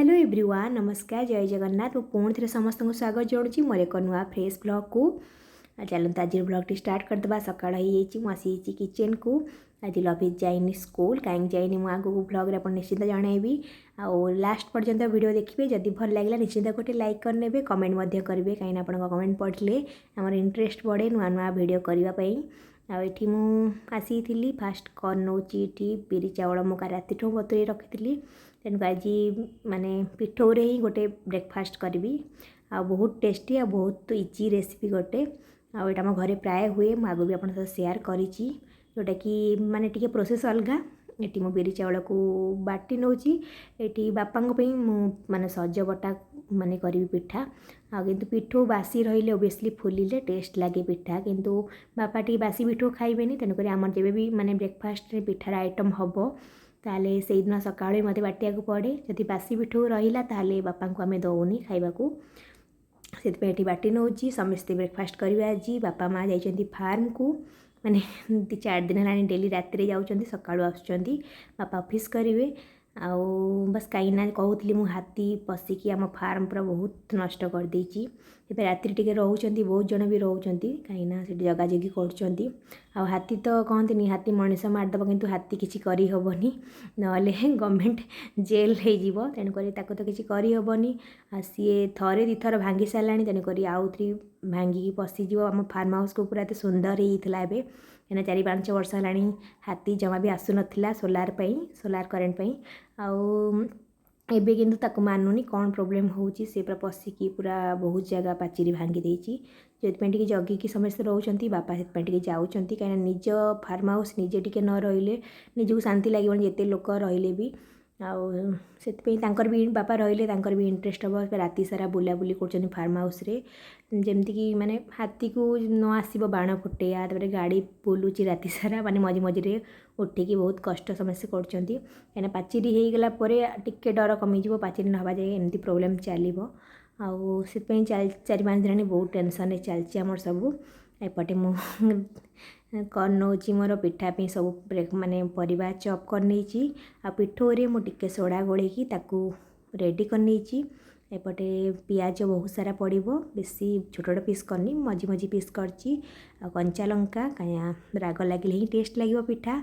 Hello everyone, ନମସ୍କାର, ଜୟ ଜଗନ୍ନାଥ। ମୁଁ ପୁଣି ଥରେ ସମସ୍ତଙ୍କୁ ସ୍ୱାଗତ ଜଣାଉଛି ମୋର ଏକ ନୂଆ ଫ୍ରେଶ୍ ବ୍ଲଗ୍କୁ। ଚାଲନ୍ତୁ, ଆଜିର ବ୍ଲଗ୍ଟି ଷ୍ଟାର୍ଟ କରିଦେବା। ସକାଳ ହେଇଯାଇଛି, ମୁଁ ଆସିଯାଇଛି କିଚେନ୍କୁ। ଆଜି ଲଭିଜ୍ ଯାଇନି ସ୍କୁଲ। କାହିଁକି ଯାଇନି, ମୁଁ ଆଗକୁ ବ୍ଲଗ୍ରେ ଆପଣ ନିଶ୍ଚିନ୍ତ ଜଣାଇବି। ଆଉ ଲାଷ୍ଟ ପର୍ଯ୍ୟନ୍ତ ଭିଡ଼ିଓ ଦେଖିବେ। ଯଦି ଭଲ ଲାଗିଲା, ନିଶ୍ଚିନ୍ତ ଗୋଟେ ଲାଇକ୍ କରିନେବେ, କମେଣ୍ଟ ମଧ୍ୟ କରିବେ, କାହିଁକିନା ଆପଣଙ୍କ କମେଣ୍ଟ ପଢ଼ିଲେ ଆମର ଇଣ୍ଟରେଷ୍ଟ ବଢ଼େ ନୂଆ ନୂଆ ଭିଡ଼ିଓ କରିବା ପାଇଁ। ଆଉ ଏଠି ମୁଁ ଆସିଥିଲି, ଫାଷ୍ଟ କରିନେଉଛି ଏଠି ବିରି ଚାଉଳ। ମୁଁ କାଲି ରାତିଠୁ ବତୁରେଇ ରଖିଥିଲି, ତେଣୁ ଆଜି ମାନେ ପିଠଉରେ ହିଁ ଗୋଟେ ବ୍ରେକଫାଷ୍ଟ କରିବି। ଆଉ ବହୁତ ଟେଷ୍ଟି ଆଉ ବହୁତ ଇଜି ରେସିପି ଗୋଟେ। ଆଉ ଏଇଟା ଆମ ଘରେ ପ୍ରାୟ ହୁଏ, ମୁଁ ଆଗରୁ ବି ଆପଣଙ୍କ ସହ ସେୟାର କରିଛି, ଯେଉଁଟାକି ମାନେ ଟିକେ ପ୍ରୋସେସ୍ ଅଲଗା। ଏଠି ମୁଁ ବିରି ଚାଉଳକୁ ବାଟି ନେଉଛି। ଏଠି ବାପାଙ୍କ ପାଇଁ ମୁଁ ମାନେ ସଜ ବଟା ମାନେ କରିବି ପିଠା। ଆଉ କିନ୍ତୁ ପିଠଉ ବାସି ରହିଲେ ଓବିୟସଲି ଫୁଲିଲେ ଟେଷ୍ଟ ଲାଗେ ପିଠା, କିନ୍ତୁ ବାପା ଟିକେ ବାସି ପିଠଉ ଖାଇବେନି। ତେଣୁକରି ଆମର ଯେବେ ବି ମାନେ ବ୍ରେକଫାଷ୍ଟରେ ପିଠାର ଆଇଟମ୍ ହେବ, ତାହେଲେ ସେଇଦିନ ସକାଳୁ ମୋତେ ବାଟିବାକୁ ପଡ଼େ। ଯଦି ବାସି ପିଠଉ ରହିଲା, ତାହେଲେ ବାପାଙ୍କୁ ଆମେ ଦେଉନି ଖାଇବାକୁ। ସେଥିପାଇଁ ଏଠି ବାଟି ନେଉଛି। ସମସ୍ତେ ବ୍ରେକଫାଷ୍ଟ କରିବେ ଆଜି। ବାପା ମା' ଯାଇଛନ୍ତି ଫାର୍ମକୁ, ମାନେ 2-4 ଦିନ ହେଲାଣି ଡେଲି ରାତିରେ ଯାଉଛନ୍ତି, ସକାଳୁ ଆସୁଛନ୍ତି। ବାପା ଅଫିସ୍ କରିବେ। ଆଉ ବାସ୍, କାହିଁକିନା କହୁଥିଲି ମୁଁ, ହାତୀ ପଶିକି ଆମ ଫାର୍ମ ପୁରା ବହୁତ ନଷ୍ଟ କରିଦେଇଛି। ଏବେ ରାତିରେ ଟିକେ ରହୁଛନ୍ତି, ବହୁତ ଜଣ ବି ରହୁଛନ୍ତି, କାହିଁକିନା ସେଠି ଜଗାଜଗି କରୁଛନ୍ତି। ଆଉ ହାତୀ ତ କହନ୍ତିନି, ହାତୀ ମଣିଷ ମାରିଦେବ, କିନ୍ତୁ ହାତୀ କିଛି କରିହେବନି, ନହେଲେ ଗଭର୍ଣ୍ଣମେଣ୍ଟ ଜେଲ୍ ହେଇଯିବ। ତେଣୁକରି ତାକୁ ତ କିଛି କରିହେବନି। ଆଉ ସିଏ ଥରେ ଦୁଇଥର ଭାଙ୍ଗି ସାରିଲାଣି, ତେଣୁକରି ଆଉଥରେ ଭାଙ୍ଗିକି ପଶିଯିବ ଆମ ଫାର୍ମ ହାଉସ୍କୁ। ପୁରା ଏତେ ସୁନ୍ଦର ହେଇଥିଲା ଏବେ, କାହିଁକିନା 4-5 ବର୍ଷ ହେଲାଣି ହାତୀ ଜମା ବି ଆସୁନଥିଲା ସୋଲାର ପାଇଁ, ସୋଲାର କରେଣ୍ଟ ପାଇଁ। ଆଉ ଏବେ କିନ୍ତୁ ତାକୁ ମାନୁନି, କ'ଣ ପ୍ରୋବ୍ଲେମ୍ ହେଉଛି, ସେ ପୁରା ପଶିକି ପୁରା ବହୁତ ଜାଗା ପାଚେରୀ ଭାଙ୍ଗି ଦେଇଛି। ସେଥିପାଇଁ ଟିକେ ଜଗିକି ସମସ୍ତେ ରହୁଛନ୍ତି। ବାପା ସେଥିପାଇଁ ଟିକେ ଯାଉଛନ୍ତି, କାହିଁକିନା ନିଜ ଫାର୍ମ ହାଉସ୍ ନିଜେ ଟିକେ ନ ରହିଲେ ନିଜକୁ ଶାନ୍ତି ଲାଗିବନି, ଯେତେ ଲୋକ ରହିଲେ ବି। ଆଉ ସେଥିପାଇଁ ତାଙ୍କର ବି, ବାପା ରହିଲେ ତାଙ୍କର ବି ଇଣ୍ଟରେଷ୍ଟ ହେବ। ରାତି ସାରା ବୁଲାବୁଲି କରୁଛନ୍ତି ଫାର୍ମ ହାଉସ୍ରେ, ଯେମିତିକି ମାନେ ହାତୀକୁ ନ ଆସିବ। ବାଣ ଫୁଟେଇବା, ତାପରେ ଗାଡ଼ି ବୁଲୁଛି ରାତି ସାରା, ମାନେ ମଝି ମଝିରେ ଉଠିକି ବହୁତ କଷ୍ଟ ସମସ୍ତେ କରୁଛନ୍ତି। କାହିଁକିନା ପାଚେରୀ ହେଇଗଲା ପରେ ଟିକେ ଡର କମିଯିବ, ପାଚେରୀ ନ ହେବା ଯାଏ ଏମିତି ପ୍ରୋବ୍ଲେମ୍ ଚାଲିବ। ଆଉ ସେଥିପାଇଁ 4-5 ଦିନ ହେଲାଣି ବହୁତ ଟେନସନ୍ରେ ଚାଲିଛି ଆମର ସବୁ। ଏପଟେ ମୁଁ କରିନେଉଛି ମୋର ପିଠା ପାଇଁ ସବୁ ମାନେ ପରିବା ଚପ୍ କରିନେଇଛି। ଆଉ ପିଠଉରେ ମୁଁ ଟିକେ ସୋଡ଼ା ଗୋଳେଇକି ତାକୁ ରେଡ଼ି କରିନେଇଛି। ଏପଟେ ପିଆଜ ବହୁତ ସାରା ପଡ଼ିବ, ବେଶୀ ଛୋଟ ଛୋଟ ପିସ୍ କରିନି, ମଝି ମଝି ପିସ୍ କରିଛି। ଆଉ କଞ୍ଚା ଲଙ୍କା, କାହିଁକିନା ରାଗ ଲାଗିଲେ ହିଁ ଟେଷ୍ଟ ଲାଗିବ ପିଠା।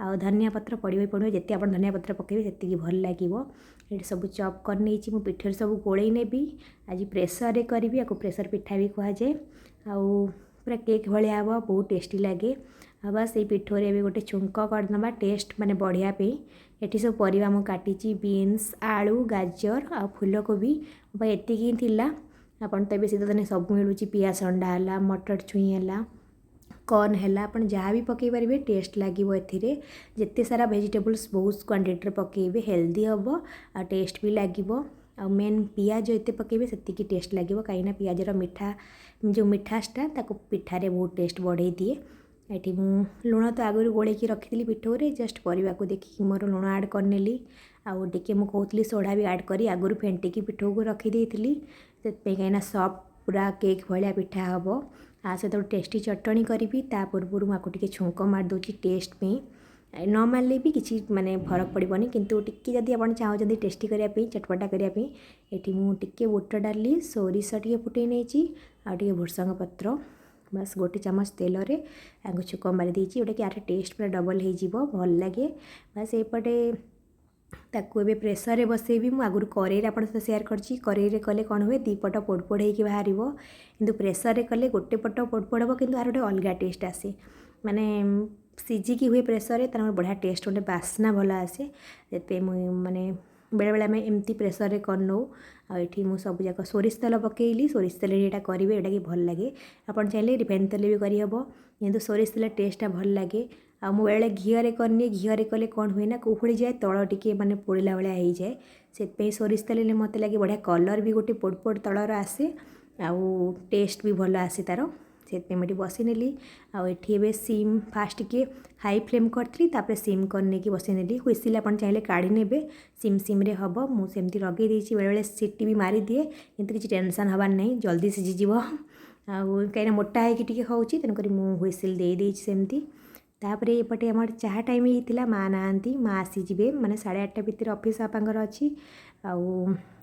ଆଉ ଧନିଆ ପତ୍ର ପଡ଼ିବ ହିଁ ପଡ଼ିବ, ଯେତେ ଆପଣ ଧନିଆ ପତ୍ର ପକାଇବେ ସେତିକି ଭଲ ଲାଗିବ। ଏଠି ସବୁ ଚପ୍ କରିନେଇଛି ମୁଁ, ପିଠରେ ସବୁ ଗୋଳେଇ ନେବି। ଆଜି ପ୍ରେସରରେ କରିବି, ଆକୁ ପ୍ରେସର ପିଠା ବି କୁହାଯାଏ। ଆଉ ପୁରା କେକ୍ ଭଳିଆ ହେବ, ବହୁତ ଟେଷ୍ଟି ଲାଗେ। ଆଉ ବାସ୍, ଏଇ ପିଠରେ ଏବେ ଗୋଟେ ଛୁଙ୍କ କରିନେବା ଟେଷ୍ଟ ମାନେ ବଢ଼ିବା ପାଇଁ। ଏଠି ସବୁ ପରିବା ମୁଁ କାଟିଛି, ବିନ୍ସ, ଆଳୁ, ଗାଜର ଆଉ ଫୁଲକୋବି। ମୋ ପାଖେ ଏତିକି ହିଁ ଥିଲା। ଆପଣ ତ ଏବେ ଶୀତ ଦିନେ ସବୁ ମିଳୁଛି, ପିଆଜ ସଣ୍ଡା ହେଲା, ମଟର ଛୁଇଁ ହେଲା, କର୍ନ ହେଲା, ଆପଣ ଯାହା ବି ପକାଇ ପାରିବେ, ଟେଷ୍ଟ ଲାଗିବ ଏଥିରେ। ଯେତେ ସାରା ଭେଜିଟେବୁଲ୍ସ ବହୁତ କ୍ୱାଣ୍ଟିଟିରେ ପକାଇବେ, ହେଲ୍ଦି ହେବ ଆଉ ଟେଷ୍ଟ ବି ଲାଗିବ। ଆଉ ମେନ୍ ପିଆଜ ଏତେ ପକାଇବେ, ସେତିକି ଟେଷ୍ଟ ଲାଗିବ, କାହିଁକିନା ପିଆଜର ମିଠା ଯେଉଁ ମିଠାସଟା, ତାକୁ ପିଠାରେ ବହୁତ ଟେଷ୍ଟ ବଢ଼େଇ ଦିଏ। ଏଠି ମୁଁ ଲୁଣ ତ ଆଗରୁ ଗୋଳେଇକି ରଖିଥିଲି ପିଠଉରେ, ଜଷ୍ଟ ପରିବାକୁ ଦେଖିକି ମୋର ଲୁଣ ଆଡ଼୍ କରିନେଲି। ଆଉ ଟିକେ ମୁଁ କହୁଥିଲି, ସୋଢ଼ା ବି ଆଡ଼୍ କରି ଆଗରୁ ଫେଣ୍ଟିକି ପିଠଉକୁ ରଖିଦେଇଥିଲି ସେଥିପାଇଁ, କାହିଁକିନା ସଫ୍ଟ ପୁରା କେକ୍ ଭଳିଆ ପିଠା ହେବ। ତା ସହିତ ଗୋଟେ ଟେଷ୍ଟି ଚଟଣି କରିବି। ତା ପୂର୍ବରୁ ମୁଁ ଆକୁ ଟିକେ ଛୁଙ୍କ ମାରିଦେଉଛି ଟେଷ୍ଟ ପାଇଁ। ନ ମାରିଲେ ବି କିଛି ମାନେ ଫରକ ପଡ଼ିବନି, କିନ୍ତୁ ଟିକେ ଯଦି ଆପଣ ଚାହୁଁଛନ୍ତି ଟେଷ୍ଟି କରିବା ପାଇଁ, ଚଟପଟା କରିବା ପାଇଁ, ଏଠି ମୁଁ ଟିକେ ବୁଟ ଡାଲି, ସୋରିଷ ଟିକେ ଫୁଟେଇ ନେଇଛି ଆଉ ଟିକେ ଭୃସଙ୍ଗ ପତ୍ର, ବାସ୍ ଗୋଟେ ଚାମଚ ତେଲରେ ଆକୁ ଛୁଙ୍କ ମାରି ଦେଇଛି, ଯେଉଁଟାକି ଆର ଟେଷ୍ଟ ପୁରା ଡବଲ୍ ହେଇଯିବ, ଭଲ ଲାଗେ। ବାସ୍, ଏପଟେ ତାକୁ ଏବେ ପ୍ରେସରରେ ବସେଇବି। ମୁଁ ଆଗରୁ କରେଇରେ ଆପଣଙ୍କ ସହିତ ସେୟାର କରିଛି। କରେଇରେ କଲେ କ'ଣ ହୁଏ, ଦୁଇ ପଟ ପୋଡ଼ ପୋଡ଼ ହେଇକି ବାହାରିବ, କିନ୍ତୁ ପ୍ରେସରରେ କଲେ ଗୋଟେ ପଟ ପୋଡ଼ ପୋଡ଼ ହେବ, କିନ୍ତୁ ଆର ଗୋଟେ ଅଲଗା ଟେଷ୍ଟ ଆସେ। ମାନେ ସିଝିକି ହୁଏ ପ୍ରେସରରେ, ତାର ବଢ଼ିଆ ଟେଷ୍ଟ, ଗୋଟେ ବାସ୍ନା ଭଲ ଆସେ। ସେଥିପାଇଁ ମୁଁ ମାନେ ବେଳେବେଳେ ଆମେ ଏମିତି ପ୍ରେସରରେ କରିନେଉ। ଆଉ ଏଠି ମୁଁ ସବୁଯାକ ସୋରିଷ ତେଲ ପକାଇଲି। ସୋରିଷ ତେଲରେ ଏଇଟା କରିବେ, ଏଇଟା କି ଭଲ ଲାଗେ। ଆପଣ ଚାହିଁଲେ ରିଫାଇନ୍ ତେଲ ବି କରିହେବ, କିନ୍ତୁ ସୋରିଷ ତେଲ ଟେଷ୍ଟଟା ଭଲ ଲାଗେ। ଆଉ ମୁଁ ବେଳେବେଳେ ଘିଅରେ କରିନିଏ। ଘିଅରେ କଲେ କ'ଣ ହୁଏ ନା, କୁହୁଳି ଯାଏ, ତଳ ଟିକେ ମାନେ ପୋଡ଼ିଲା ଭଳିଆ ହେଇଯାଏ। ସେଥିପାଇଁ ସୋରିଷ ତେଲରେ ମୋତେ ଲାଗେ ବଢ଼ିଆ କଲର୍ ବି ଗୋଟେ ପୋଡ଼ ପୋଡ଼ ତଳର ଆସେ ଆଉ ଟେଷ୍ଟ ବି ଭଲ ଆସେ ତା'ର। ସେଥିପାଇଁ ମୁଁ ଏଠି ବସେଇନେଲି। ଆଉ ଏଠି ଏବେ ସିମ୍ ଫାଷ୍ଟ ଟିକେ ହାଇ ଫ୍ଲେମ୍ କରିଥିଲି, ତାପରେ ସିମ୍ କରିନେଇକି ବସେଇନେଲି। ହୁଇସିଲ୍ ଆପଣ ଚାହିଁଲେ କାଢ଼ି ନେବେ, ସିମ୍ ସିମ୍ରେ ହେବ। ମୁଁ ସେମିତି ଲଗେଇ ଦେଇଛି। ବେଳେବେଳେ ସିଟି ବି ମାରିଦିଏ, କିନ୍ତୁ କିଛି ଟେନସନ୍ ହେବାର ନାହିଁ, ଜଲ୍ଦି ସିଝିଯିବ। ଆଉ କାହିଁକିନା ମୋଟା ହେଇକି ଟିକେ ହେଉଛି, ତେଣୁକରି ମୁଁ ହୁଇସିଲ୍ ଦେଇଦେଇଛି ସେମିତି। ତାପରେ ଏପଟେ ଆମର ଚାହା ଟାଇମ୍ ହେଇଥିଲା। ମା ନାହାନ୍ତି, ମା ଆସିଯିବେ ମାନେ 8:30 ଭିତରେ, ଅଫିସ୍ ବାପାଙ୍କର ଅଛି। ଆଉ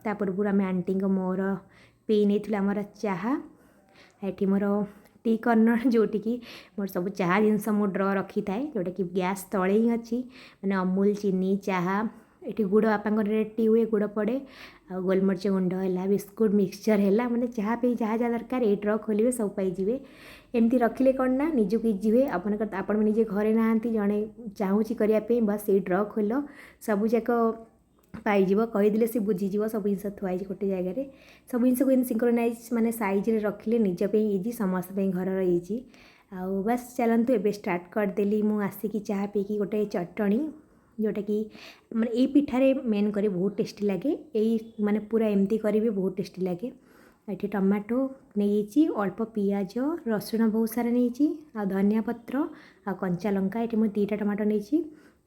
ତା ପୂର୍ବରୁ ଆମେ ଆଣ୍ଟିଙ୍କ ମୋର ପିଇ ନେଇଥିଲୁ ଆମର ଚାହା। ଏଠି ମୋର ଟି କର୍ଣ୍ଣର, ଯେଉଁଠିକି ମୋର ସବୁ ଚାହା ଜିନିଷ ମୁଁ ଡ୍ର ରଖିଥାଏ, ଯେଉଁଟାକି ଗ୍ୟାସ୍ ତଳେ ହିଁ ଅଛି। ମାନେ ଅମୁଲ, ଚିନି, ଚାହା, ଏଠି ଗୁଡ଼, ବାପାଙ୍କର ଟି ହୁଏ, ଗୁଡ଼ ପଡ଼େ। ଆଉ ଗୋଲମରିଚ ଗୁଣ୍ଡ ହେଲା, ବିସ୍କୁଟ୍ ମିକ୍ସଚର୍ ହେଲା, ମାନେ ଚାହା ପାଇଁ ଯାହା ଯାହା ଦରକାର ଏଇ ଡ୍ର ଖୋଲିବେ, ସବୁ ପାଇଯିବେ। ଏମିତି ରଖିଲେ କ'ଣ ନା ନିଜକୁ ଇଜି ହୁଏ। ଆପଣଙ୍କର ଆପଣ ନିଜେ ଘରେ ନାହାନ୍ତି, ଜଣେ ଚାହୁଁଛି କରିବା ପାଇଁ, ବାସ୍ ଏଇ ଡ୍ର ଖୋଲ, ସବୁଯାକ ପାଇଯିବ। କହିଦେଲେ ସେ ବୁଝିଯିବ, ସବୁ ଜିନିଷ ଥୁଆ ହେଇଛି ଗୋଟେ ଜାଗାରେ। ସବୁ ଜିନିଷକୁ ଏମିତି ସିଙ୍କ୍ରୋନାଇଜ୍ ମାନେ ସାଇଜ୍ରେ ରଖିଲେ ନିଜ ପାଇଁ ଇଜି, ସମସ୍ତ ପାଇଁ ଘରର ଇଜି। ଆଉ ବାସ୍ ଚାଲନ୍ତୁ, ଏବେ ଷ୍ଟାର୍ଟ କରିଦେଲି ମୁଁ ଆସିକି ଚାହା ପିଇକି ଗୋଟେ ଚଟଣି, ଯେଉଁଟାକି ମାନେ ଏଇ ପିଠାରେ ମେନ୍ କରି ବହୁତ ଟେଷ୍ଟି ଲାଗେ। ଏଇ ମାନେ ପୁରା ଏମିତି କରିବେ, ବହୁତ ଟେଷ୍ଟି ଲାଗେ। ଏଠି ଟମାଟୋ ନେଇଯାଇଛି, ଅଳ୍ପ ପିଆଜ, ରସୁଣ ବହୁତ ସାରା ନେଇଛି, ଆଉ ଧନିଆ ପତ୍ର ଆଉ କଞ୍ଚା ଲଙ୍କା। ଏଠି ମୁଁ 2ଟା ଟମାଟୋ ନେଇଛି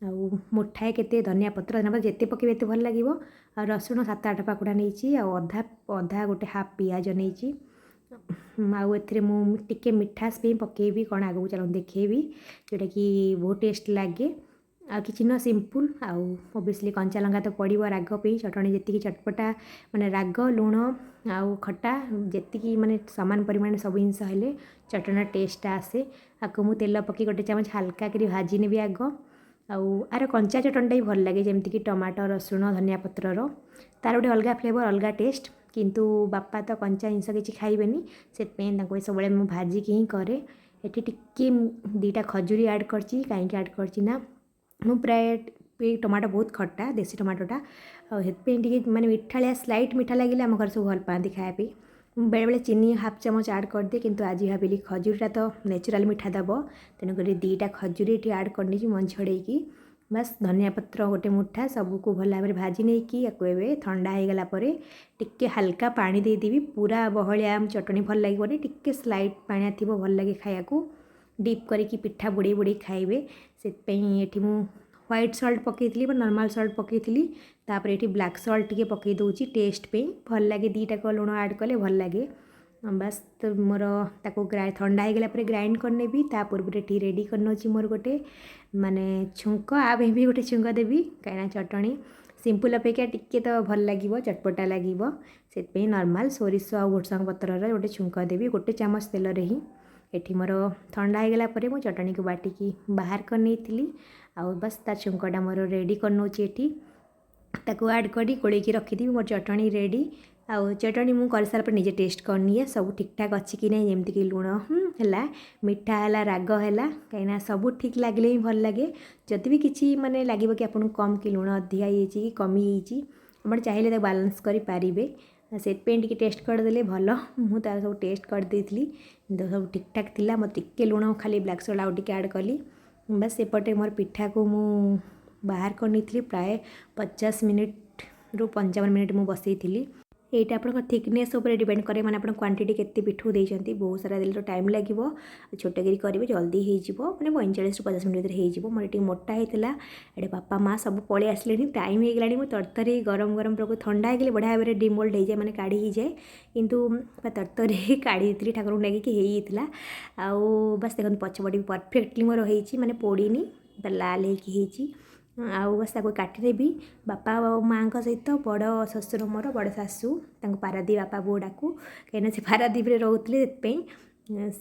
ଆଉ ମୁଠାଏ କେତେ ଧନିଆ ପତ୍ର। ଧନିଆ ପତ୍ର ଯେତେ ପକାଇବେ ଏତେ ଭଲ ଲାଗିବ। ଆଉ ରସୁଣ 7-8 ପାଖୁଡ଼ା ନେଇଛି, ଆଉ ଅଧା ଅଧା ଗୋଟେ ହାଫ୍ ପିଆଜ ନେଇଛି। ଆଉ ଏଥିରେ ମୁଁ ଟିକେ ମିଠାସ ପାଇଁ ପକାଇବି କ'ଣ, ଆଗକୁ ଚାଲନ୍ତୁ ଦେଖେଇବି, ଯେଉଁଟାକି ବହୁତ ଟେଷ୍ଟ ଲାଗେ। ଆଉ କିଛି ନୁହଁ, ସିମ୍ପଲ୍। ଆଉ ଅବଭିୟସଲି କଞ୍ଚା ଲଙ୍କା ତ ପଡ଼ିବ ରାଗ ପାଇଁ। ଚଟଣି ଯେତିକି ଚଟପଟା, ମାନେ ରାଗ, ଲୁଣ ଆଉ ଖଟା ଯେତିକି ମାନେ ସମାନ ପରିମାଣରେ ସବୁ ଜିନିଷ ହେଲେ ଚଟଣିର ଟେଷ୍ଟଟା ଆସେ। ଆକୁ ମୁଁ ତେଲ ପକାଇ ଗୋଟେ ଚାମଚ ହାଲକା କରି ଭାଜି ନେବି ଆଗ। ଆଉ ଆର କଞ୍ଚା ଚଟଣିଟା ବି ଭଲ ଲାଗେ, ଯେମିତିକି ଟମାଟୋ, ରସୁଣ, ଧନିଆ ପତ୍ରର ତାର ଗୋଟେ ଅଲଗା ଫ୍ଲେଭର୍, ଅଲଗା ଟେଷ୍ଟ। କିନ୍ତୁ ବାପା ତ କଞ୍ଚା ଜିନିଷ କିଛି ଖାଇବେନି, ସେଥିପାଇଁ ତାଙ୍କୁ ସବୁବେଳେ ମୁଁ ଭାଜିକି ହିଁ କରେ। ଏଠି ଟିକେ 2ଟା ଖଜୁରୀ ଆଡ଼୍ କରିଛି। କାହିଁକି ଆଡ଼୍ କରିଛି ନା ମୁଁ ପ୍ରାୟ ଏଇ ଟମାଟୋ ବହୁତ ଖଟା, ଦେଶୀ ଟମାଟୋଟା, ଆଉ ସେଥିପାଇଁ ଟିକେ ମାନେ ମିଠାଳିଆ, ସ୍ଲାଇଟ୍ ମିଠା ଲାଗିଲେ ଆମ ଘରେ ସବୁ ଭଲ ପାଆନ୍ତି ଖାଇବା ପାଇଁ। ମୁଁ ବେଳେବେଳେ ଚିନି ହାଫ୍ ଚାମଚ ଆଡ଼୍ କରିଦିଏ, କିନ୍ତୁ ଆଜି ଭାବିଲି ଖଜୁରୀଟା ତ ନ୍ୟାଚୁରାଲ୍ ମିଠା ଦେବ, ତେଣୁକରି 2ଟା ଖଜୁରୀ ଏଠି ଆଡ଼୍ କରିନେଇଛି ମଞ୍ଜି ଛଡ଼େଇକି। ବାସ୍, ଧନିଆ ପତ୍ର ଗୋଟେ ମୁଠା, ସବୁକୁ ଭଲ ଭାବରେ ଭାଜି ନେଇକି ୟାକୁ ଏବେ ଥଣ୍ଡା ହେଇଗଲା ପରେ ଟିକେ ହାଲକା ପାଣି ଦେଇଦେବି। ପୁରା ବହଳିଆ ଚଟଣି ଭଲ ଲାଗିବନି, ଟିକେ ସ୍ଲାଇଟ୍ ପାଣିଆ ଥିବ, ଭଲ ଲାଗେ ଖାଇବାକୁ। ଡିପ୍ କରିକି ପିଠା ବୁଡ଼େଇ ବୁଡ଼େଇ ଖାଇବେ। ସେଥିପାଇଁ ଏଠି ମୁଁ ହ୍ୱାଇଟ୍ ସଲ୍ଟ ପକାଇଥିଲି ବା ନର୍ମାଲ୍ ସଲ୍ଟ ପକାଇଥିଲି। ତାପରେ ଏଠି ବ୍ଲାକ୍ ସଲ୍ଟ ଟିକେ ପକାଇ ଦେଉଛି ଟେଷ୍ଟ ପାଇଁ, ଭଲ ଲାଗେ। 2ଟାକ ଲୁଣ ଆଡ଼୍ କଲେ ଭଲ ଲାଗେ। ବାସ୍, ତ ମୋର ତାକୁ ଥଣ୍ଡା ହେଇଗଲା ପରେ ଗ୍ରାଇଣ୍ଡ କରିନେବି। ତା ପୂର୍ବରୁ ଏଠି ରେଡ଼ି କରିନେଉଛି ମୋର ଗୋଟେ ମାନେ ଛୁଙ୍କ। ଆ ପାଇଁ ବି ଗୋଟେ ଛୁଙ୍କ ଦେବି, କାହିଁକିନା ଚଟଣି ସିମ୍ପଲ୍ ଅପେକ୍ଷା ଟିକେ ତ ଭଲ ଲାଗିବ, ଚଟପଟା ଲାଗିବ। ସେଥିପାଇଁ ନର୍ମାଲ୍ ସୋରିଷ ଆଉ ଭୃସଙ୍ଗ ପତ୍ରର ଗୋଟେ ଛୁଙ୍କ ଦେବି ଗୋଟେ ଚାମଚ ତେଲରେ ହିଁ। ଏଠି ମୋର ଥଣ୍ଡା ହେଇଗଲା ପରେ ମୁଁ ଚଟଣିକୁ ବାଟିକି ବାହାର କରିନେଇଥିଲି। ଆଉ ବାସ୍, ତା ଛୁଙ୍କଟା ମୋର ରେଡ଼ି କରିନେଉଛି ଏଠି। ତାକୁ ଆଡ଼୍ କରି ଗୋଳେଇକି ରଖିଦେବି, ମୋର ଚଟଣି ରେଡ଼ି। ଆଉ ଚଟଣି ମୁଁ କରିସାରିଲା ପରେ ନିଜେ ଟେଷ୍ଟ କରିନିଏ ସବୁ ଠିକ୍ଠାକ୍ ଅଛି କି ନାହିଁ, ଯେମିତିକି ଲୁଣ ହେଲା, ମିଠା ହେଲା, ରାଗ ହେଲା। କାହିଁକିନା ସବୁ ଠିକ୍ ଲାଗିଲେ ହିଁ ଭଲ ଲାଗେ। ଯଦି ବି କିଛି ମାନେ ଲାଗିବ କି ଆପଣଙ୍କୁ କମ୍ କି ଲୁଣ ଅଧିକା ହେଇଯାଇଛି କି କମିଯାଇଛି, ଆପଣ ଚାହିଁଲେ ତାକୁ ବାଲାନ୍ସ କରିପାରିବେ। ସେଥିପାଇଁ ଟିକେ ଟେଷ୍ଟ କରିଦେଲେ ଭଲ। ମୁଁ ତାର ସବୁ ଟେଷ୍ଟ କରିଦେଇଥିଲି ତ ସବୁ ଠିକ୍ଠାକ୍ ଥିଲା। ମୋତେ ଟିକେ ଲୁଣ, ଖାଲି ବ୍ଲାକ୍ ସଲ୍ଟ ଆଉ ଟିକେ ଆଡ଼୍ କଲି। ବାସ୍, ଏପଟେ ମୋର ପିଠାକୁ ମୁଁ ବାହାର କରିନେଇଥିଲି। ପ୍ରାୟ 50 ମିନିଟ୍ରୁ 55 ମିନିଟ୍ ମୁଁ ବସେଇଥିଲି। ଏଇଟା ଆପଣଙ୍କ ଥିକନେସ୍ ଉପରେ ଡିପେଣ୍ଡ କରେ, ମାନେ ଆପଣ କ୍ୱାଣ୍ଟିଟି କେତେ ପିଠଉ ଦେଇଛନ୍ତି। ବହୁତ ସାରା ଦେଲେ ତ ଟାଇମ୍ ଲାଗିବ, ଛୋଟ କରି କରିବେ ଜଲ୍ଦି ହେଇଯିବ, ମାନେ 45ରୁ 50 ମିନିଟ୍ ଭିତରେ ହେଇଯିବ। ମୋର ଟିକେ ମୋଟା ହେଇଥିଲା। ଏଠି ବାପା ମା ସବୁ ପଳେଇ ଆସିଲେଣି, ଟାଇମ୍ ହେଇଗଲାଣି। ମୁଁ ତରତର ହେଇ ଗରମ ଗରମ ପ୍ରକୁ ଥଣ୍ଡା ହେଇଗଲେ ବଢ଼ିଆ ଭାବରେ ଡିମୋଲ୍ଡ ହେଇଯାଏ, ମାନେ କାଢ଼ି ହେଇଯାଏ। କିନ୍ତୁ ତରତର ହେଇ କାଢ଼ି ଦେଇଥିଲି, ଠାକୁରଙ୍କୁ ଡାକିକି ହେଇଯାଇଥିଲା। ଆଉ ବାସ୍, ଦେଖନ୍ତୁ, ପଛପଟେ ବି ପରଫେକ୍ଟଲି ମୋର ହେଇଛି, ମାନେ ପୋଡ଼ିନି, ଲାଲ ହେଇକି ହେଇଛି। ଆଉ ବାସ୍, ତାକୁ କାଟିଦେବି। ବାପା ଆଉ ମାଆଙ୍କ ସହିତ ବଡ଼ ଶ୍ୱଶୁର ମୋର, ବଡ଼ ଶାଶୁ, ତାଙ୍କୁ ପାରାଦୀପ ବାପା ବୋଉ ଡାକୁ, କାହିଁକିନା ସେ ପାରାଦୀପରେ ରହୁଥିଲେ, ସେଥିପାଇଁ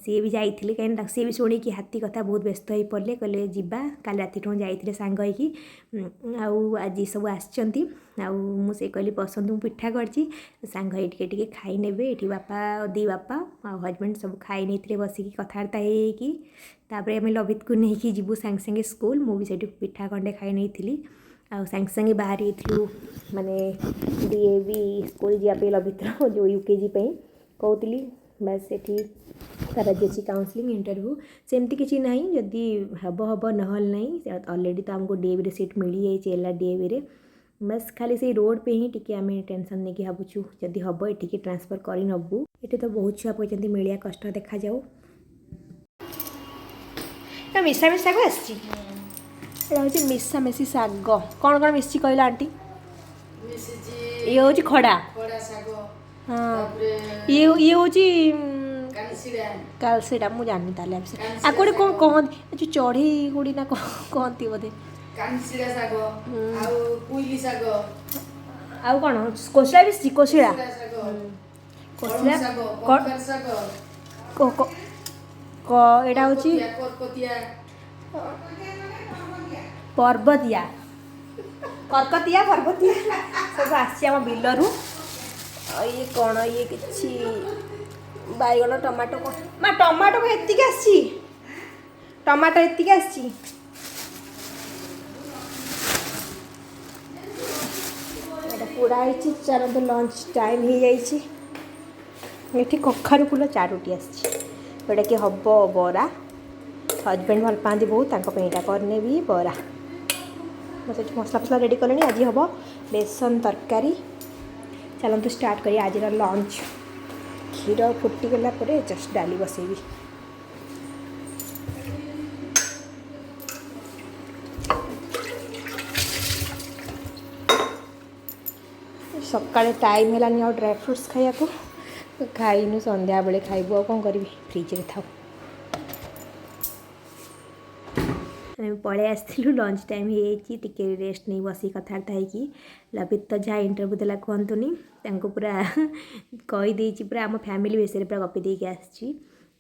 ସିଏ ବି ଯାଇଥିଲେ। କାହିଁକିନା ସିଏ ବି ଶୁଣିକି ହାତୀ କଥା ବହୁତ ବ୍ୟସ୍ତ ହେଇ ପଡ଼ିଲେ, କହିଲେ ଯିବା। କାଲି ରାତିଠୁ ଯାଇଥିଲେ ସାଙ୍ଗ ହେଇକି, ଆଉ ଆଜି ସବୁ ଆସିଛନ୍ତି। ଆଉ ମୁଁ ସେ କହିଲି, ବସନ୍ତୁ, ମୁଁ ପିଠା କରିଛି, ସାଙ୍ଗ ହେଇ ଟିକେ ଟିକେ ଖାଇ ନେବେ। ଏଠି ବାପା, ଦି ବାପା ଆଉ ହଜବେଣ୍ଡ ସବୁ ଖାଇ ନେଇଥିଲେ ବସିକି କଥାବାର୍ତ୍ତା ହେଇକି। ତାପରେ ଆମେ ଲଭିତକୁ ନେଇକି ଯିବୁ ସାଙ୍ଗେ ସାଙ୍ଗେ ସ୍କୁଲ। ମୁଁ ବି ସେଇଠି ପିଠା ଖଣ୍ଡେ ଖାଇ ନେଇଥିଲି ଆଉ ସାଙ୍ଗେ ସାଙ୍ଗେ ବାହାରି ଯାଇଥିଲୁ ମାନେ ଡି ଏ ଭି ସ୍କୁଲ ଯିବା ପାଇଁ, ଲଭିତର ଯେଉଁ ୟୁକେଜି ପାଇଁ କହୁଥିଲି। ବାସ୍, ସେଠି ତାର ଆଜି ଅଛି କାଉନସିଲିଂ ଇଣ୍ଟରଭ୍ୟୁ। ସେମିତି କିଛି ନାହିଁ, ଯଦି ହେବ ହେବ, ନହେଲେ ନାହିଁ। ଅଲରେଡ଼ି ତ ଆମକୁ ଡିଏଭିରେ ସିଟ୍ ମିଳିଯାଇଛି, ଏଲ୍ ଆର୍ ଡିଏଭିରେ। ବାସ୍, ଖାଲି ସେଇ ରୋଡ଼ ପାଇଁ ହିଁ ଟିକେ ଆମେ ଟେନସନ୍ ନେଇକି ଭାବୁଛୁ, ଯଦି ହେବ ଏଠିକି ଟ୍ରାନ୍ସଫର୍ କରିନେବୁ। ଏଠି ତ ବହୁତ ଛୁଆ ପକାଇଛନ୍ତି, ମିଳିବା କଷ୍ଟ, ଦେଖାଯାଉ। ମିଶାମିଶି ଶାଗ ଆସିଛି। ଏଇଟା ହେଉଛି ମିଶାମିଶି ଶାଗ। କ'ଣ କ'ଣ ମିଶିଛି କହିଲା ଆଣ୍ଟି? ମିଶିଛି। ଇଏ ହେଉଛି ଖଡ଼ା। ଖଡ଼ା ଶାଗ। ହଁ। ତାପରେ ଇଏ ହେଉଛି କାନସିଡା। କାଲସିଟା ମୁଁ ଜାଣିନି ତାହେଲେ। କାନସିଡା ଆକୁ ଗୋଟେ କ'ଣ ଶାଗ। କହନ୍ତି, ଏ ଯେଉଁ ଚଢ଼େଇ ଗୁଡ଼ି ନା କ'ଣ କହନ୍ତି ବୋଧେ। କାନସିଡା ଶାଗ ଆଉ କୁଇଲି ଶାଗ। ଆଉ କ'ଣ କୋଶଳା ବି ଆସିଛି, କୋଶଳା। ଶାଗ, କୋଶଳା। କଳମ ଶାଗ, କଖାରୁ ଶାଗ। ଏଇଟା ହେଉଛି କରକତିଆ। ପର୍ବତିଆ, କର୍କତିଆ, ପର୍ବତିଆ ସବୁ ଆସିଛି ଆମ ବିଲରୁ। ଆଉ ଇଏ କ'ଣ? ଇଏ କିଛି ବାଇଗଣ, ଟମାଟୋ କ'ଣ ମା? ଟମାଟୋ କଣ ଏତିକି ଆସିଛି? ଟମାଟୋ ଏତିକି ଆସିଛି। ଏଇଟା ପୋଡ଼ା ହେଇଛି। ଚାଲନ୍ତୁ, ଲଞ୍ଚ ଟାଇମ୍ ହେଇଯାଇଛି। ଏଠି କଖାରୁ ଫୁଲ ଚାରୋଟି ଆସିଛି, ଯେଉଁଟାକି ହେବ ବରା। ହଜବେଣ୍ଡ ଭଲ ପାଆନ୍ତି ବହୁତ, ତାଙ୍କ ପାଇଁ ଏଇଟା କରିନେବି ବରା। ମୁଁ ସେଠି ମସଲା ଫସଲା ରେଡ଼ି କଲିଣି। ଆଜି ହେବ ବେସନ ତରକାରୀ। ଚାଲନ୍ତୁ, ଷ୍ଟାର୍ଟ କରିବା ଆଜିର ଲଞ୍ଚ। କ୍ଷୀର ଫୁଟିଗଲା ପରେ ଜଷ୍ଟ ଡାଲି ବସେଇବି। ସକାଳେ ଟାଇମ୍ ହେଲାନି ଆଉ ଡ୍ରାଏ ଫ୍ରୁଟ୍ସ ଖାଇବାକୁ, ଖାଇନୁ। ସନ୍ଧ୍ୟାବେଳେ ଖାଇବୁ, ଆଉ କ'ଣ କରିବି? ଫ୍ରିଜରେ ଥାଉ। ଆମେ ପଳେଇ ଆସିଥିଲୁ, ଲଞ୍ଚ ଟାଇମ୍ ହେଇଯାଇଛି। ଟିକେ ରେଷ୍ଟ ନେଇ ବସିକି କଥାବାର୍ତ୍ତା ହେଇକି, ଲଭିତ ତ ଯାହା ଇଣ୍ଟରଭ୍ୟୁ ଦେଲା କୁହନ୍ତୁନି। ତାଙ୍କୁ ପୁରା କହିଦେଇଛି, ପୁରା ଆମ ଫ୍ୟାମିଲି ବିଷୟରେ ପୁରା ଗପି ଦେଇକି ଆସିଛି।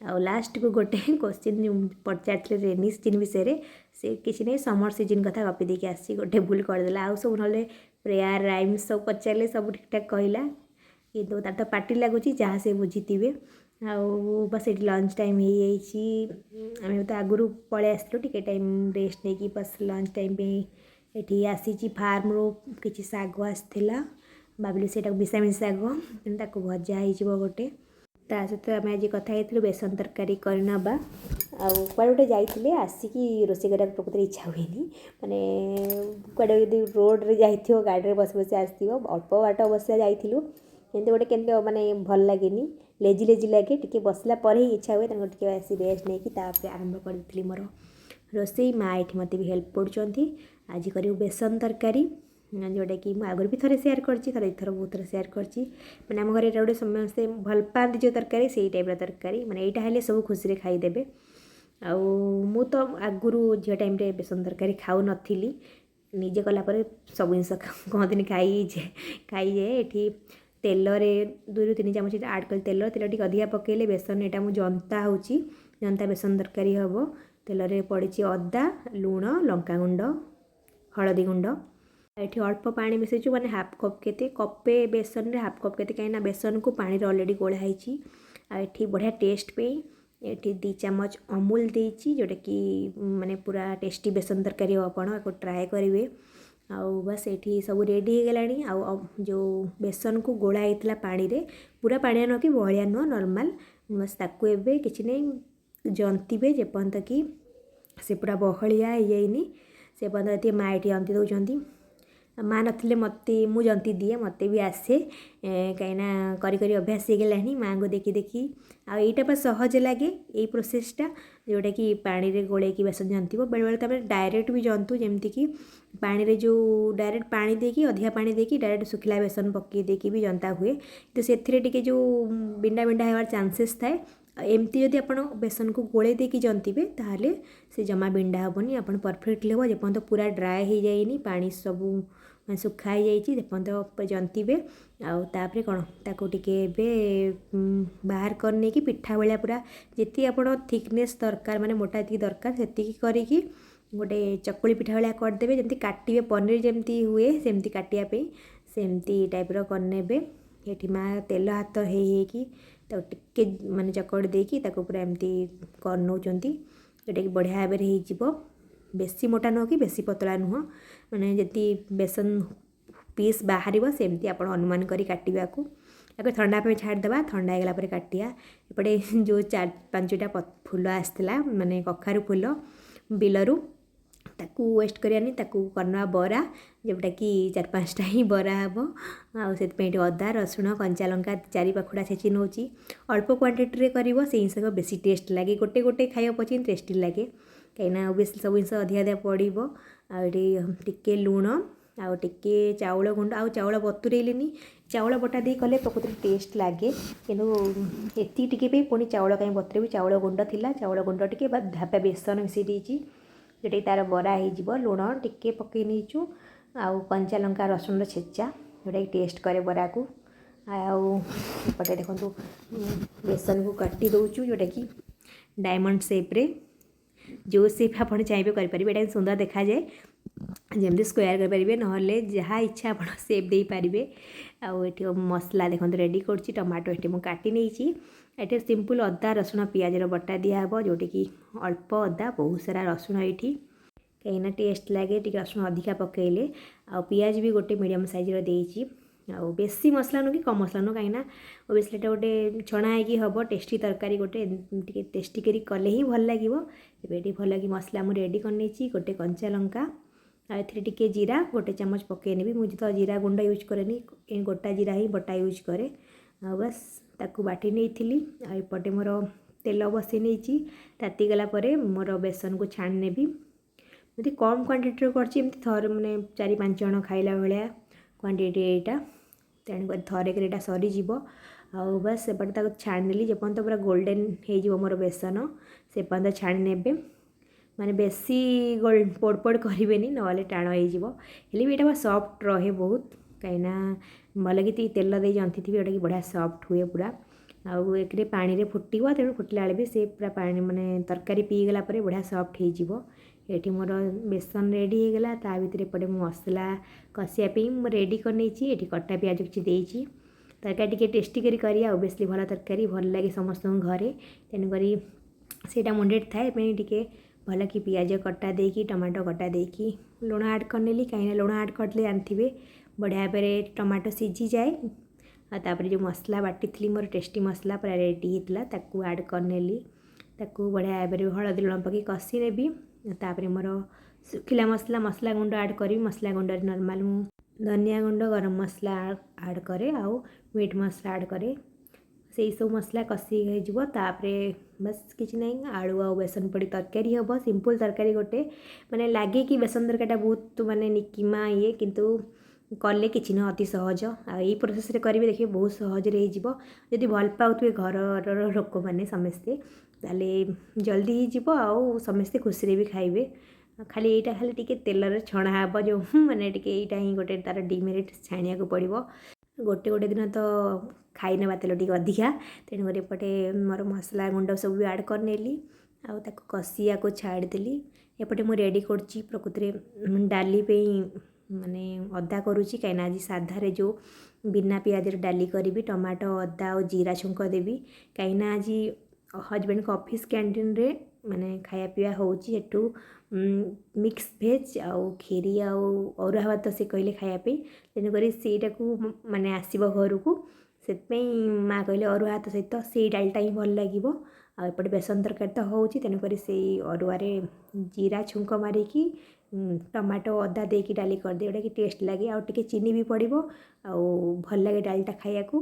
ଆଉ ଲାଷ୍ଟକୁ ଗୋଟେ କୋଶ୍ଚିନ୍ ପଚାରିଥିଲେ ରେନି ସିଜିନ୍ ବିଷୟରେ, ସେ କିଛି ନାହିଁ, ସମର ସିଜିନ୍ କଥା ଗପି ଦେଇକି ଆସିଛି। ଗୋଟେ ଭୁଲ କରିଦେଲା, ଆଉ ସବୁ ନହେଲେ ପ୍ରେୟାର ରାଇମ୍ସ ସବୁ ପଚାରିଲେ, ସବୁ ଠିକ୍ଠାକ୍ କହିଲା। କିନ୍ତୁ ତାର ତ ପାଟି ଲାଗୁଛି, ଯାହା ସେ ବୁଝିଥିବେ। ଆଉ ବାସ୍, ଏଠି ଲଞ୍ଚ ଟାଇମ୍ ହେଇଯାଇଛି। ଆମେ ତ ଆଗରୁ ପଳେଇ ଆସିଥିଲୁ, ଟିକେ ଟାଇମ୍ ରେଷ୍ଟ ନେଇକି ବାସ୍ ଲଞ୍ଚ ଟାଇମ୍ ପାଇଁ ଏଠି ଆସିଛି। ଫାର୍ମରୁ କିଛି ଶାଗ ଆସିଥିଲା, ଭାବିଲି ସେଇଟାକୁ ମିଶାମିଶି ଶାଗ, ତେଣୁ ତାକୁ ଭଜା ହେଇଯିବ ଗୋଟେ। ତା ସହିତ ଆମେ ଆଜି କଥା ହେଇଥିଲୁ ବେସନ ତରକାରୀ କରିନେବା। ଆଉ କୁଆଡ଼େ ଗୋଟେ ଯାଇଥିଲେ, ଆସିକି ରୋଷେଇ କରିବାକୁ ପ୍ରକୃତରେ ଇଚ୍ଛା ହୁଏନି। ମାନେ କୁଆଡ଼େ ଯଦି ରୋଡ଼ରେ ଯାଇଥିବ, ଗାଡ଼ିରେ ବସି ବସି ଆସିଥିବ, ଅଳ୍ପ ବାଟ ଅବଶ୍ୟ ଯାଇଥିଲୁ, କିନ୍ତୁ ଗୋଟେ କେମିତି ମାନେ ଭଲ ଲାଗେନି, ଲେଜି ଲେଜି ଲାଗେ। ଟିକେ ବସିଲା ପରେ ହିଁ ଇଚ୍ଛା ହୁଏ। ତେଣୁ ଟିକେ ଆସି ରେଷ୍ଟ ନେଇକି ତାପରେ ଆରମ୍ଭ କରିଥିଲି ମୋର ରୋଷେଇ। ମା ଏଠି ମୋତେ ବି ହେଲ୍ପ କରୁଛନ୍ତି। ଆଜି କରିବୁ ବେସନ ତରକାରୀ, ଯେଉଁଟାକି ମୁଁ ଆଗରୁ ବି ଥରେ ସେୟାର କରିଛି, ଥରେ ଦୁଇଥର, ବହୁତ ଥର ସେୟାର କରିଛି। ମାନେ ଆମ ଘରେ ଏଇଟା ଗୋଟେ ସମସ୍ତେ ଭଲ ପାଆନ୍ତି ଯେଉଁ ତରକାରୀ, ସେଇ ଟାଇପ୍ର ତରକାରୀ। ମାନେ ଏଇଟା ହେଲେ ସବୁ ଖୁସିରେ ଖାଇଦେବେ। ଆଉ ମୁଁ ତ ଆଗରୁ ଝିଅ ଟାଇମ୍ରେ ବେସନ ତରକାରୀ ଖାଉନଥିଲି, ନିଜେ କଲା ପରେ ସବୁ ଜିନିଷ କହନ୍ତିନି ଖାଇ ଖାଇଯାଏ। ଏଠି ତେଲରେ 2ରୁ 3 ଚାମଚ ଆଡ଼୍ କଲି ତେଲ। ତେଲ ଟିକେ ଅଧିକା ପକାଇଲେ ବେସନ, ଏଇଟା ମୁଁ ଜନ୍ତା ହେଉଛି, ଜନ୍ତା ବେସନ ତରକାରୀ ହେବ। ତେଲରେ ପଡ଼ିଛି ଅଦା, ଲୁଣ, ଲଙ୍କାଗୁଣ୍ଡ, ହଳଦୀ ଗୁଣ୍ଡ। ଏଠି ଅଳ୍ପ ପାଣି ମିଶାଇଛୁ, ମାନେ ହାଫ୍ କପ୍ କେତେ, କପେ ବେସନରେ ହାଫ୍ କପ୍ କେତେ, କାହିଁକିନା ବେସନକୁ ପାଣିରେ ଅଲରେଡ଼ି ଗୋଳା ହେଇଛି। ଆଉ ଏଠି ବଢ଼ିଆ ଟେଷ୍ଟ ପାଇଁ ଏଠି 2 ଚାମଚ ଅମୁଲ ଦେଇଛି, ଯେଉଁଟାକି ମାନେ ପୁରା ଟେଷ୍ଟି ବେସନ ତରକାରୀ ହେବ। ଆପଣ ଏହାକୁ ଟ୍ରାଏ କରିବେ। ଆଉ ବାସ୍, ଏଠି ସବୁ ରେଡ଼ି ହେଇଗଲାଣି। ଆଉ ଯେଉଁ ବେସନକୁ ଗୋଳା ହେଇଥିଲା ପାଣିରେ, ପୁରା ପାଣିଆ ନୁହଁ କି ବହଳିଆ ନୁହଁ, ନର୍ମାଲ୍, ବାସ୍ ତାକୁ ଏବେ କିଛି ନାହିଁ, ଜନ୍ତିବେ ଯେପର୍ଯ୍ୟନ୍ତ କି ସେ ପୁରା ବହଳିଆ ହେଇଯାଇନି ସେ ପର୍ଯ୍ୟନ୍ତ। ଏଠି ମା ଏଠି ଜନ୍ତି ଦେଉଛନ୍ତି। ମା ନଥିଲେ ମୋତେ ମୁଁ ଜନ୍ତି ଦିଏ, ମୋତେ ବି ଆସେ, କାହିଁକିନା କରି କରି ଅଭ୍ୟାସ ହେଇଗଲାଣି ମାଆଙ୍କୁ ଦେଖି ଦେଖି। ଆଉ ଏଇଟା ବା ସହଜ ଲାଗେ ଏଇ ପ୍ରୋସେସ୍ଟା, ଯେଉଁଟାକି ପାଣିରେ ଗୋଳେଇକି ବେସନ ଜନ୍ତିବ। ବେଳେବେଳେ ତ ଆମେ ଡାଇରେକ୍ଟ ବି ଜନ୍ତୁ, ଯେମିତିକି ପାଣିରେ ଯେଉଁ ଡାଇରେକ୍ଟ ପାଣି ଦେଇକି, ଅଧିକା ପାଣି ଦେଇକି ଡାଇରେକ୍ଟ ଶୁଖିଲା ବେସନ ପକାଇ ଦେଇକି ବି ଜନ୍ତା ହୁଏ। କିନ୍ତୁ ସେଥିରେ ଟିକେ ଯେଉଁ ବିଣ୍ଡା ବିଣ୍ଡା ହେବାର ଚାନ୍ସେସ୍ ଥାଏ। ଆଉ ଏମିତି ଯଦି ଆପଣ ବେସନକୁ ଗୋଳେଇ ଦେଇକି ଜନ୍ତିବେ, ତାହେଲେ ସେ ଜମା ବିଣ୍ଡା ହେବନି, ଆପଣ ପରଫେକ୍ଟଲି ହେବ। ଯେପର୍ଯ୍ୟନ୍ତ ପୁରା ଡ୍ରାଏ ହେଇଯାଇନି, ପାଣି ସବୁ ମାନେ ଶୁଖା ହେଇଯାଇଛି, ଯେପର୍ଯ୍ୟନ୍ତ ଜନ୍ତିବେ। ଆଉ ତାପରେ କ'ଣ, ତାକୁ ଟିକେ ଏବେ ବାହାର କରିନେଇକି ପିଠା ଭଳିଆ ପୁରା ଯେତିକି ଆପଣ ଥିକନେସ୍ ଦରକାର, ମାନେ ମୋଟା ଯେତିକି ଦରକାର ସେତିକି କରିକି ଗୋଟେ ଚକୁଳି ପିଠା ଭଳିଆ କରିଦେବେ। ଯେମିତି କାଟିବେ, ପନିର ଯେମିତି ହୁଏ ସେମିତି କାଟିବା ପାଇଁ, ସେମିତି ଟାଇପ୍ର କରିନେବେ। ଏଠି ମା ତେଲ ହାତ ହେଇ ହେଇକି ତାକୁ ଟିକେ ମାନେ ଚକଡ଼ି ଦେଇକି ତାକୁ ପୁରା ଏମିତି କରିନେଉଛନ୍ତି, ଯେଉଁଟାକି ବଢ଼ିଆ ଭାବରେ ହେଇଯିବ। ବେଶୀ ମୋଟା ନୁହଁ କି ବେଶୀ ପତଳା ନୁହଁ, ମାନେ ଯେତିକି ବେସନ ପିସ୍ ବାହାରିବ ସେମିତି ଆପଣ ଅନୁମାନ କରି କାଟିବାକୁ। ତାକୁ ଥଣ୍ଡା ପାଇଁ ଛାଡ଼ିଦେବା, ଥଣ୍ଡା ହେଇଗଲା ପରେ କାଟିବା। ଏପଟେ ଯେଉଁ ଚାରି ପାଞ୍ଚଟା ଫୁଲ ଆସିଥିଲା, ମାନେ କଖାରୁ ଫୁଲ ବିଲରୁ, ତାକୁ ୱେଷ୍ଟ କରିବାନି, ତାକୁ କରିନେବା ବରା, ଯେଉଁଟାକି ଚାରି ପାଞ୍ଚଟା ହିଁ ବରା ହେବ। ଆଉ ସେଥିପାଇଁ ଏଠି ଅଦା, ରସୁଣ, କଞ୍ଚା ଲଙ୍କା ଚାରି ପାଖୁଡ଼ା ଛେଚି ନେଉଛି। ଅଳ୍ପ କ୍ୱାଣ୍ଟିଟିରେ କରିବ, ସେଇ ଜିନିଷ ବେଶୀ ଟେଷ୍ଟ ଲାଗେ। ଗୋଟେ ଗୋଟେ ଖାଇବା ପଛେ ଟେଷ୍ଟି ଲାଗେ, କାହିଁକିନା ଅବଭିୟସଲି ସବୁ ଜିନିଷ ଅଧିକା ଅଧିକା ପଡ଼ିବ। ଆଉ ଏଠି ଟିକେ ଲୁଣ ଆଉ ଟିକେ ଚାଉଳ ଗୁଣ୍ଡ। ଆଉ ଚାଉଳ ବତୁରେଇଲିନି, ଚାଉଳ ବଟା ଦେଇ କଲେ ପ୍ରକୃତରେ ଟେଷ୍ଟ ଲାଗେ, କିନ୍ତୁ ଏତିକି ଟିକେ ପାଇଁ ପୁଣି ଚାଉଳ କାହିଁ ବତୁରେଇବି? ଚାଉଳ ଗୁଣ୍ଡ ଥିଲା, ଚାଉଳ ଗୁଣ୍ଡ ଟିକେ ବା ଧାପା ବେସନ ମିଶାଇ ଦେଇଛି, ଯେଉଁଟାକି ତା'ର ବରା ହେଇଯିବ। ଲୁଣ ଟିକେ ପକାଇ ନେଇଛୁ ଆଉ କଞ୍ଚା ଲଙ୍କା ରସୁଣର ଛେଚା। ଯେଉଁଟାକି ଟେଷ୍ଟ କରେ ବରାକୁ। ଆଉ ଏପଟେ ଦେଖନ୍ତୁ, ବେସନକୁ କାଟି ଦେଉଛୁ, ଯେଉଁଟାକି ଡାଇମଣ୍ଡ ସେପ୍ରେ। ଯେଉଁ ସେପ୍ ଆପଣ ଚାହିଁବେ କରିପାରିବେ। ଏଇଟା ସୁନ୍ଦର ଦେଖାଯାଏ। ଯେମିତି ସ୍କୋୟାର କରିପାରିବେ, ନହେଲେ ଯାହା ଇଚ୍ଛା ଆପଣ ସେପ୍ ଦେଇପାରିବେ। ଆଉ ଏଠି ମସଲା ଦେଖନ୍ତୁ ରେଡ଼ି କରୁଛି। ଟମାଟୋ ଏଠି ମୁଁ କାଟି ନେଇଛି। ଏଠି ସିମ୍ପଲ୍ ଅଦା, ରସୁଣ, ପିଆଜର ବଟା ଦିଆହେବ, ଯେଉଁଠିକି ଅଳ୍ପ ଅଦା, ବହୁତ ସାରା ରସୁଣ ଏଇଠି, କାହିଁକିନା ଟେଷ୍ଟ ଲାଗେ ଟିକେ ରସୁଣ ଅଧିକା ପକାଇଲେ। ଆଉ ପିଆଜ ବି ଗୋଟେ ମିଡ଼ିୟମ୍ ସାଇଜ୍ର ଦେଇଛି। ଆଉ ବେଶୀ ମସଲା ନୁହଁ କି କମ୍ ମସଲା ନୁହଁ, କାହିଁକିନା ଓବିୟସଲି ଏଇଟା ଗୋଟେ ଛଣା ହେଇକି ହେବ ଟେଷ୍ଟି ତରକାରୀ ଗୋଟେ, ଟିକେ ଟେଷ୍ଟି କରି କଲେ ହିଁ ଭଲ ଲାଗିବ। ଏବେ ଏଠି ଭଲ କି ମସଲା ମୁଁ ରେଡ଼ି କରିନେଇଛି। ଗୋଟେ କଞ୍ଚା ଲଙ୍କା ଆଉ ଏଥିରେ ଟିକେ ଜିରା ଗୋଟେ ଚାମଚ ପକାଇ ନେବି। ମୁଁ ତ ଜିରା ଗୁଣ୍ଡ ୟୁଜ୍ କରେନି, ଗୋଟା ଜିରା ହିଁ ବଟା ୟୁଜ୍ କରେ। ଆଉ ବାସ୍ ତାକୁ ବାଟି ନେଇଥିଲି। ଆଉ ଏପଟେ ମୋର ତେଲ ବସେଇ ନେଇଛି। ତାତିଗଲା ପରେ ମୋର ବେସନକୁ ଛାଣି ନେବି। ଯଦି କମ୍ କ୍ୱାଣ୍ଟିଟିର କରିଛି, ଏମିତି ଥରେ ମାନେ 4-5 ଜଣ ଖାଇଲା ଭଳିଆ କ୍ୱାଣ୍ଟିଟି ଏଇଟା, ତେଣୁକରି ଥରେକରେ ଏଇଟା ସରିଯିବ। ଆଉ ବାସ୍ ସେପଟେ ତାକୁ ଛାଣିନେଲି, ଯେପର୍ଯ୍ୟନ୍ତ ପୁରା ଗୋଲ୍ଡେନ୍ ହେଇଯିବ ମୋର ବେସନ ସେ ପର୍ଯ୍ୟନ୍ତ ଛାଣି ନେବେ। ମାନେ ବେଶୀ ପୋଡ଼ ପୋଡ଼ କରିବେନି, ନହେଲେ ଟାଣ ହେଇଯିବ। ହେଲେ ବି ଏଇଟା ସଫ୍ଟ ରହେ ବହୁତ, କାହିଁକିନା ଭଲକି ଟିକେ ତେଲ ଦେଇ ଜନ୍ତିଥିବେ, ଯେଉଁଟାକି ବଢ଼ିଆ ସଫ୍ଟ ହୁଏ ପୁରା। ଆଉ ଏକରେ ପାଣିରେ ଫୁଟିବ, ତେଣୁ ଫୁଟିଲା ବେଳେ ବି ସେ ପୁରା ପାଣି ମାନେ ତରକାରୀ ପିଇଗଲା ପରେ ବଢ଼ିଆ ସଫ୍ଟ ହେଇଯିବ। ଏଠି ମୋର ବେସନ ରେଡ଼ି ହେଇଗଲା। ତା ଭିତରେ ଏପଟେ ମୁଁ ମସଲା କଷିବା ପାଇଁ ମୁଁ ରେଡ଼ି କରିନେଇଛି। ଏଠି କଟା ପିଆଜ କିଛି ଦେଇଛି। ତରକାରୀ ଟିକେ ଟେଷ୍ଟି କରି କରିବା, ଓବିୟସଲି ଭଲ ତରକାରୀ ଭଲ ଲାଗେ ସମସ୍ତଙ୍କୁ ଘରେ, ତେଣୁକରି ସେଇଟା ମୁଣ୍ଡରେ ଥାଏ ପାଇଁ ଟିକେ ଭଲ କି ପିଆଜ କଟା ଦେଇକି, ଟମାଟୋ କଟା ଦେଇକି ଲୁଣ ଆଡ଼୍ କରିନେଲି, କାହିଁକିନା ଲୁଣ ଆଡ଼୍ କରିଦେଲେ ଜାଣିଥିବେ ବଢ଼ିଆ ଭାବରେ ଟମାଟୋ ସିଝିଯାଏ। ଆଉ ତାପରେ ଯେଉଁ ମସଲା ବାଟିଥିଲି, ମୋର ଟେଷ୍ଟି ମସଲା ପୁରା ରେଡ଼ି ହେଇଥିଲା, ତାକୁ ଆଡ଼୍ କରିନେଲି। ତାକୁ ବଢ଼ିଆ ଭାବରେ ହଳଦୀ ଲୁଣ ପକାଇ କଷି ନେବି। ତାପରେ ମୋର ଶୁଖିଲା ମସଲା, ମସଲା ଗୁଣ୍ଡ ଆଡ଼୍ କରିବି। ମସଲା ଗୁଣ୍ଡରେ ନର୍ମାଲ୍ ମୁଁ ଧନିଆ ଗୁଣ୍ଡ, ଗରମ ମସଲା ଆଡ଼୍ କରେ ଆଉ ମିଟ୍ ମସଲା ଆଡ଼୍ କରେ। ସେଇ ସବୁ ମସଲା କଷି ହେଇଯିବ। ତାପରେ ବାସ୍ କିଛି ନାହିଁ, ଆଳୁ ଆଉ ବେସନ ପଡ଼ି ତରକାରୀ ହେବ। ସିମ୍ପଲ୍ ତରକାରୀ ଗୋଟେ, ମାନେ ଲାଗେ କି ବେସନ ତରକାରୀଟା ବହୁତ ମାନେ ନିକିମା ଇଏ, କିନ୍ତୁ କଲେ କିଛି ନୁହଁ, ଅତି ସହଜ। ଆଉ ଏଇ ପ୍ରୋସେସ୍ରେ କରିବେ, ଦେଖିବେ ବହୁତ ସହଜରେ ହେଇଯିବ। ଯଦି ଭଲ ପାଉଥିବେ ଘରର ଲୋକମାନେ ସମସ୍ତେ, ତାହେଲେ ଜଲ୍ଦି ହେଇଯିବ ଆଉ ସମସ୍ତେ ଖୁସିରେ ବି ଖାଇବେ। ଖାଲି ଏଇଟା ଖାଲି ଟିକେ ତେଲରେ ଛଣା ହେବ ଯେଉଁ, ମାନେ ଟିକେ ଏଇଟା ହିଁ ଗୋଟେ ତା'ର ଡିମେରିଟ୍, ଛାଣିବାକୁ ପଡ଼ିବ। ଗୋଟେ ଗୋଟେ ଦିନ ତ ଖାଇନେବା ତେଲ ଟିକେ ଅଧିକା। ତେଣୁକରି ଏପଟେ ମୋର ମସଲା ଗୁଣ୍ଡ ସବୁ ବି ଆଡ଼୍ କରିନେଲି ଆଉ ତାକୁ କଷିବାକୁ ଛାଡ଼ିଦେଲି। ଏପଟେ ମୁଁ ରେଡ଼ି କରୁଛି ପ୍ରକୃତରେ ଡାଲି ପାଇଁ, ମାନେ ଅଦା କରୁଛି, କାହିଁକିନା ଆଜି ସାଧାରେ ଯେଉଁ ବିନା ପିଆଜର ଡାଲି କରିବି, ଟମାଟୋ, ଅଦା ଆଉ ଜିରା ଛୁଙ୍କ ଦେବି, କାହିଁକିନା ଆଜି ହଜବେଣ୍ଡଙ୍କ ଅଫିସ୍ କ୍ୟାଣ୍ଟିନ୍ରେ ମାନେ ଖାଇବା ପିଇବା ହେଉଛି। ସେଠୁ ମିକ୍ସ ଭେଜ୍ ଆଉ କ୍ଷୀରି ଆଉ ଅରୁଆ ଭାତ ସେ କହିଲେ ଖାଇବା ପାଇଁ, ତେଣୁକରି ସେଇଟାକୁ ମାନେ ଆସିବ ଘରକୁ। ସେଥିପାଇଁ ମା' କହିଲେ ଅରୁଆ ଭାତ ସହିତ ସେଇ ଡାଲିଟା ହିଁ ଭଲ ଲାଗିବ। ଆଉ ଏପଟେ ବେସନ ତରକାରୀ ତ ହେଉଛି, ତେଣୁକରି ସେଇ ଅରୁଆରେ ଜିରା ଛୁଙ୍କ ମାରିକି ଟମାଟୋ ଅଦା ଦେଇକି ଡାଲି କରିଦିଏ, ଯେଉଁଟାକି ଟେଷ୍ଟ ଲାଗେ। ଆଉ ଟିକେ ଚିନି ବି ପଡ଼ିବ ଆଉ ଭଲ ଲାଗେ ଡାଲିଟା ଖାଇବାକୁ।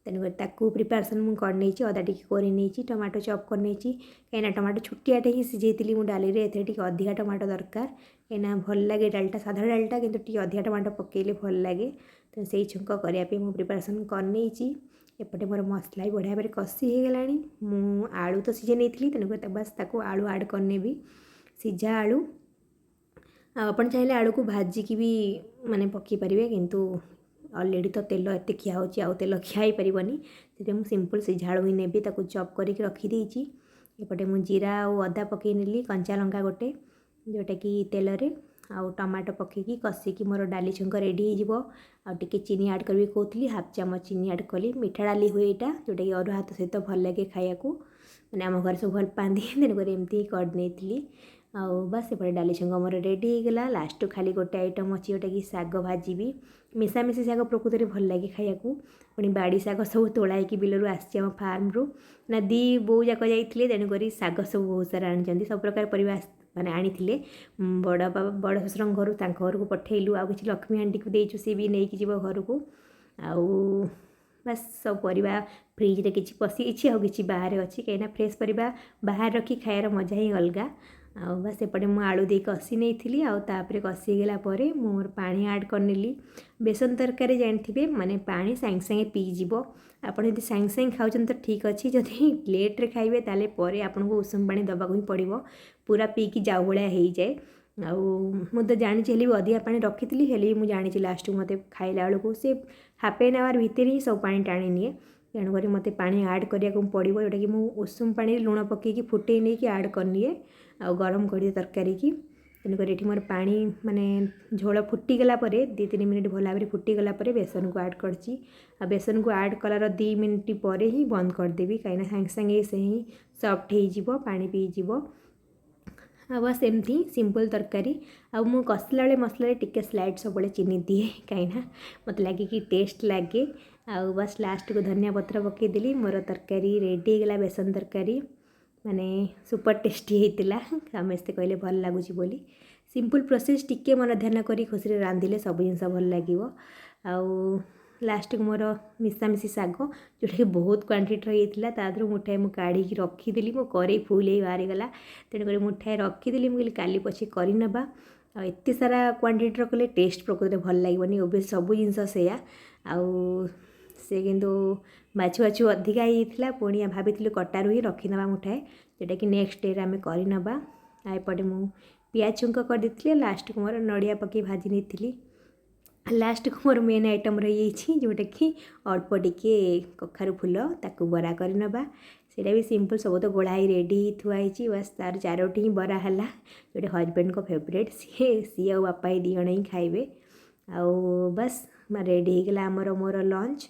ତେଣୁକରି ତାକୁ ପ୍ରିପାରେସନ୍ ମୁଁ କରିନେଇଛି। ଅଦା ଟିକେ କରିନେଇଛି, ଟମାଟୋ ଚପ୍ କରିନେଇଛି, କାହିଁକିନା ଟମାଟୋ ଛୋଟିଆଟେ ହିଁ ସିଝେଇଥିଲି ମୁଁ ଡାଲିରେ। ଏଥିରେ ଟିକେ ଅଧିକା ଟମାଟୋ ଦରକାର, କାହିଁକିନା ଭଲ ଲାଗେ ଡାଲିଟା, ସାଧା ଡାଲିଟା, କିନ୍ତୁ ଟିକେ ଅଧିକା ଟମାଟୋ ପକାଇଲେ ଭଲ ଲାଗେ। ତ ସେଇ ଛୁଙ୍କ କରିବା ପାଇଁ ମୁଁ ପ୍ରିପାରେସନ୍ କରିନେଇଛି। ଏପଟେ ମୋର ମସଲା ବି ବଢ଼ିଆ ଭାବରେ କଷି ହେଇଗଲାଣି। ମୁଁ ଆଳୁ ତ ସିଝେଇ ନେଇଥିଲି, ତେଣୁକରି ବାସ୍ ତାକୁ ଆଳୁ ଆଡ଼୍ କରିନେବି, ସିଝା ଆଳୁ। ଆଉ ଆପଣ ଚାହିଁଲେ ଆଳୁକୁ ଭାଜିକି ବି ମାନେ ପକାଇ ପାରିବେ, କିନ୍ତୁ ଅଲରେଡ଼ି ତ ତେଲ ଏତେ ଖିଆ ହେଉଛି, ଆଉ ତେଲ ଖିଆ ହେଇପାରିବନି। ସେଥିପାଇଁ ମୁଁ ସିମ୍ପଲ୍ ସିଝା ଆଳୁ ହିଁ ନେବି, ତାକୁ ଚପ୍ କରିକି ରଖିଦେଇଛି। ଏପଟେ ମୁଁ ଜିରା ଆଉ ଅଦା ପକାଇ ନେଲି, କଞ୍ଚା ଲଙ୍କା ଗୋଟେ, ଯେଉଁଟାକି ତେଲରେ ଆଉ ଟମାଟୋ ପକାଇକି କଷିକି ମୋର ଡାଲି ଛୁଙ୍କ ରେଡ଼ି ହେଇଯିବ। ଆଉ ଟିକେ ଚିନି ଆଡ଼୍ କରିବି କହୁଥିଲି, ହାଫ୍ ଚାମଚ ଚିନି ଆଡ଼୍ କଲି। ମିଠା ଡାଲି ହୁଏ ଏଇଟା, ଯେଉଁଟାକି ଅରୁଆ ଭାତ ସହିତ ଭଲ ଲାଗେ ଖାଇବାକୁ, ମାନେ ଆମ ଘରେ ସବୁ ଭଲ ପାଆନ୍ତି, ତେଣୁକରି ଏମିତି ହିଁ କରିନେଇଥିଲି। ଆଉ ବାସ୍ ଏପଟେ ଡାଲି ଛୁଙ୍କ ମୋର ରେଡ଼ି ହେଇଗଲା। ଲାଷ୍ଟକୁ ଖାଲି ଗୋଟେ ଆଇଟମ୍ ଅଛି, ଯେଉଁଟାକି ଶାଗ ଭାଜିବି। ମିଶାମିଶି ଶାଗ ପ୍ରକୃତରେ ଭଲ ଲାଗେ ଖାଇବାକୁ। ପୁଣି ବାଡ଼ି ଶାଗ ସବୁ ତୋଳା ହେଇକି ବିଲରୁ ଆସିଛି ଆମ ଫାର୍ମରୁ ନା, ଦୁଇ ବୋଉ ଯାକ ଯାଇଥିଲେ, ତେଣୁକରି ଶାଗ ସବୁ ବହୁତ ସାରା ଆଣିଛନ୍ତି। ସବୁ ପ୍ରକାର ପରିବା ମାନେ ଆଣିଥିଲେ। ବଡ଼ ବାବା ବଡ଼ ଶ୍ୱଶୁରଙ୍କ ଘରୁ ତାଙ୍କ ଘରକୁ ପଠେଇଲୁ, ଆଉ କିଛି ଲକ୍ଷ୍ମୀ ଆଣ୍ଟିକୁ ଦେଇଛୁ, ସିଏ ବି ନେଇକି ଯିବ ଘରକୁ। ଆଉ ବାସ୍ ସବୁ ପରିବା ଫ୍ରିଜରେ କିଛି ପଶିଯାଇଛି ଆଉ କିଛି ବାହାରେ ଅଛି, କାହିଁକିନା ଫ୍ରେଶ୍ ପରିବା ବାହାରେ ରଖି ଖାଇବାର ମଜା ହିଁ ଅଲଗା। ଆଉ ବାସ୍ ଏପଟେ ମୁଁ ଆଳୁ ଦେଇ କଷି ନେଇଥିଲି। ଆଉ ତାପରେ କଷି ହେଇଗଲା ପରେ ମୁଁ ମୋର ପାଣି ଆଡ଼୍ କରିନେଲି। ବେସନ ତରକାରୀ ଜାଣିଥିବେ, ମାନେ ପାଣି ସାଙ୍ଗେ ସାଙ୍ଗେ ପିଇଯିବ। ଆପଣ ଯଦି ସାଙ୍ଗେ ସାଙ୍ଗେ ଖାଉଛନ୍ତି ତ ଠିକ୍ ଅଛି, ଯଦି ଲେଟ୍ରେ ଖାଇବେ ତାହେଲେ ପରେ ଆପଣଙ୍କୁ ଉଷୁମ ପାଣି ଦେବାକୁ ହିଁ ପଡ଼ିବ, ପୁରା ପିଇକି ଯାଉ ଭଳିଆ ହେଇଯାଏ। ଆଉ ମୁଁ ତ ଜାଣିଛି, ହେଲେ ବି ଅଧିକା ପାଣି ରଖିଥିଲି, ହେଲେ ବି ମୁଁ ଜାଣିଛି ଲାଷ୍ଟକୁ ମୋତେ ଖାଇଲା ବେଳକୁ ସେ ହାଫ୍ ଏନ୍ ଆୱାର୍ ଭିତରେ ହିଁ ସବୁ ପାଣି ଟାଣି ନିଏ। ତେଣୁକରି ମୋତେ ପାଣି ଆଡ଼୍ କରିବାକୁ ପଡ଼ିବ, ଯେଉଁଟାକି ମୁଁ ଉଷୁମ ପାଣିରେ ଲୁଣ ପକାଇକି ଫୁଟେଇ ନେଇକି ଆଡ଼୍ କରିନିଏ ଆଉ ଗରମ କରିଦିଏ ତରକାରୀକି। ତେଣୁକରି ଏଠି ମୋର ପାଣି ମାନେ ଝୋଳ ଫୁଟିଗଲା ପରେ, 2-3 ମିନିଟ୍ ଭଲ ଭାବରେ ଫୁଟିଗଲା ପରେ ବେସନକୁ ଆଡ଼୍ କରିଛି। ଆଉ ବେସନକୁ ଆଡ଼୍ କଲାର 2 ମିନିଟ୍ ପରେ ହିଁ ବନ୍ଦ କରିଦେବି, କାହିଁକିନା ସାଙ୍ଗେ ସାଙ୍ଗେ ସେ ହିଁ ସଫ୍ଟ ହେଇଯିବ, ପାଣି ପିଇଯିବ। ଆଉ ବାସ୍ ଏମିତି ସିମ୍ପଲ୍ ତରକାରୀ। ଆଉ ମୁଁ କଷିଲା ବେଳେ ମସଲାରେ ଟିକେ ସ୍ଲାଇଟ୍ ସବୁବେଳେ ଚିନି ଦିଏ, କାହିଁକିନା ମୋତେ ଲାଗେ କି ଟେଷ୍ଟ ଲାଗେ। ଆଉ ବାସ୍ ଲାଷ୍ଟକୁ ଧନିଆ ପତ୍ର ପକାଇଦେଲି, ମୋର ତରକାରୀ ରେଡ଼ି ହେଇଗଲା। ବେସନ ତରକାରୀ ମାନେ ସୁପର ଟେଷ୍ଟି ହେଇଥିଲା, ସମସ୍ତେ କହିଲେ ଭଲ ଲାଗୁଛି ବୋଲି। ସିମ୍ପଲ୍ ପ୍ରୋସେସ୍, ଟିକେ ମନ ଧ୍ୟାନ କରି ଖୁସିରେ ରାନ୍ଧିଲେ ସବୁ ଜିନିଷ ଭଲ ଲାଗିବ। ଆଉ ଲାଷ୍ଟକୁ ମୋର ମିଶାମିଶି ଶାଗ, ଯେଉଁଟାକି ବହୁତ କ୍ୱାଣ୍ଟିଟିର ହେଇଥିଲା, ତା ଦେହରୁ ମୁଠାଏ ମୁଁ କାଢ଼ିକି ରଖିଦେଲି। ମୋ କରେଇ ଫୁଲ୍ ହେଇ ବାହାରିଗଲା, ତେଣୁକରି ମୁଠାଏ ରଖିଦେଲି। ମୁଁ କହିଲି କାଲି ପଛେ କରିନେବା। ଆଉ ଏତେ ସାରା କ୍ୱାଣ୍ଟିଟିର କଲେ ଟେଷ୍ଟ ପ୍ରକୃତରେ ଭଲ ଲାଗିବନି। ଓବିୟସ୍ ସବୁ ଜିନିଷ ସେଇଆ। ଆଉ ସେ କିନ୍ତୁ ବାଛୁ ବାଛୁ ଅଧିକା ହେଇଯାଇଥିଲା। ପୁଣି ଭାବିଥିଲୁ କଟାରୁ ହିଁ ରଖିନେବା ମୁଠାଏ, ଯେଉଁଟାକି ନେକ୍ସଟ ଡେରେ ଆମେ କରିନେବା। ଆଉ ଏପଟେ ମୁଁ ପିଆଜ ଛୁଙ୍କ କରିଦେଇଥିଲି, ଲାଷ୍ଟକୁ ମୋର ନଡ଼ିଆ ପକାଇ ଭାଜି ନେଇଥିଲି। ଲାଷ୍ଟକୁ ମୋର ମେନ୍ ଆଇଟମ୍ ରହିଯାଇଛି, ଯେଉଁଟାକି ଅଳ୍ପ ଟିକେ କଖାରୁ ଫୁଲ, ତାକୁ ବରା କରିନେବା। ସେଇଟା ବି ସିମ୍ପଲ୍, ସବୁ ତ ଗୋଳା ହେଇ ରେଡ଼ି ଥୁଆ ହେଇଛି। ବାସ୍ ତାର ଚାରୋଟି ହିଁ ବରା ହେଲା, ଯେଉଁଟା ହଜବେଣ୍ଡଙ୍କ ଫେଭରେଟ୍। ସିଏ ଆଉ ବାପା ଏଇ 2 ଜଣ ହିଁ ଖାଇବେ। ଆଉ ବାସ୍ ରେଡ଼ି ହେଇଗଲା ଆମର ମୋର ଲଞ୍ଚ।